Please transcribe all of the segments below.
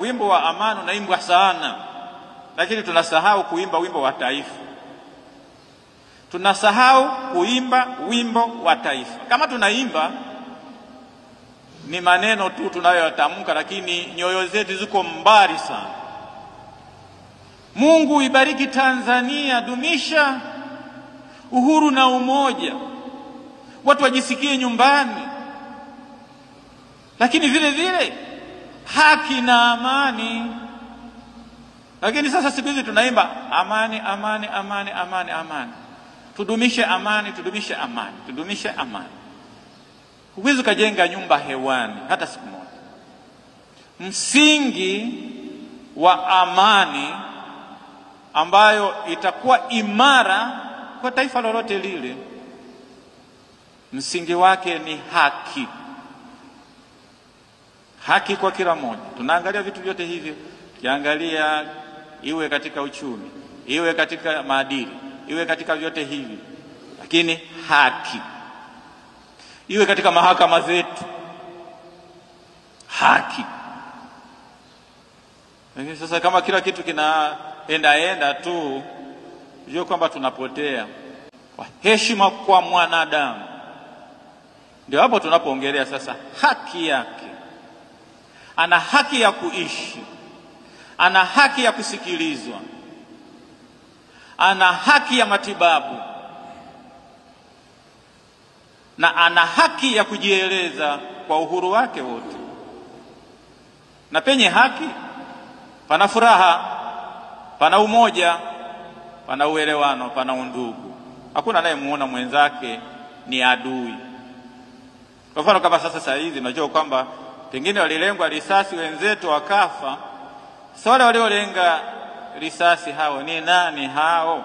Wimbo wa amani unaimbwa sana, lakini tunasahau kuimba wimbo wa taifa. Tunasahau kuimba wimbo wa taifa. Kama tunaimba ni maneno tu tunayoyatamka, lakini nyoyo zetu ziko mbali sana. Mungu ibariki Tanzania, dumisha uhuru na umoja, watu wajisikie nyumbani, lakini vile vile haki na amani. Lakini sasa siku hizi tunaimba amani, amani, amani, amani, amani, tudumishe amani, tudumishe amani, tudumishe amani. Huwezi ukajenga nyumba hewani hata siku moja. Msingi wa amani ambayo itakuwa imara kwa taifa lolote lile, msingi wake ni haki. Haki kwa kila mmoja. Tunaangalia vitu vyote hivyo, kiangalia iwe katika uchumi, iwe katika maadili, iwe katika vyote hivi, lakini haki iwe katika mahakama zetu, haki. Lakini sasa kama kila kitu kinaenda enda tu, jua kwamba tunapotea kwa heshima kwa mwanadamu. Ndio hapo tunapoongelea sasa haki yake. Ana haki ya kuishi, ana haki ya kusikilizwa, ana haki ya matibabu, na ana haki ya kujieleza kwa uhuru wake wote. Na penye haki pana furaha, pana umoja, pana uelewano, pana undugu. Hakuna anayemuona mwenzake ni adui. Kwa mfano kama sasa hizi najua kwamba pengine walilengwa risasi wenzetu wakafa. Sasa wale waliolenga risasi hao ni nani hao?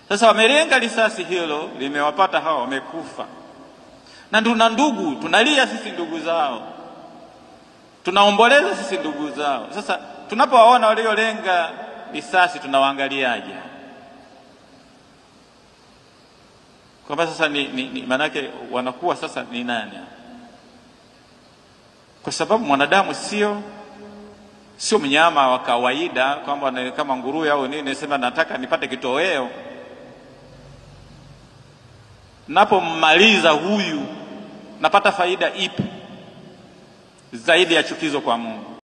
Sasa wamelenga risasi hilo limewapata hao, wamekufa. Na tuna ndugu, tunalia sisi ndugu zao, tunaomboleza sisi ndugu zao. Sasa tunapowaona waliolenga risasi tunawaangaliaje? Kwamba sasa ni manake wanakuwa sasa ni nani? Kwa sababu mwanadamu sio mnyama wa kawaida kwamba kama nguruwe au nini, sema nataka nipate kitoweo. Napomaliza huyu napata faida ipi zaidi ya chukizo kwa Mungu?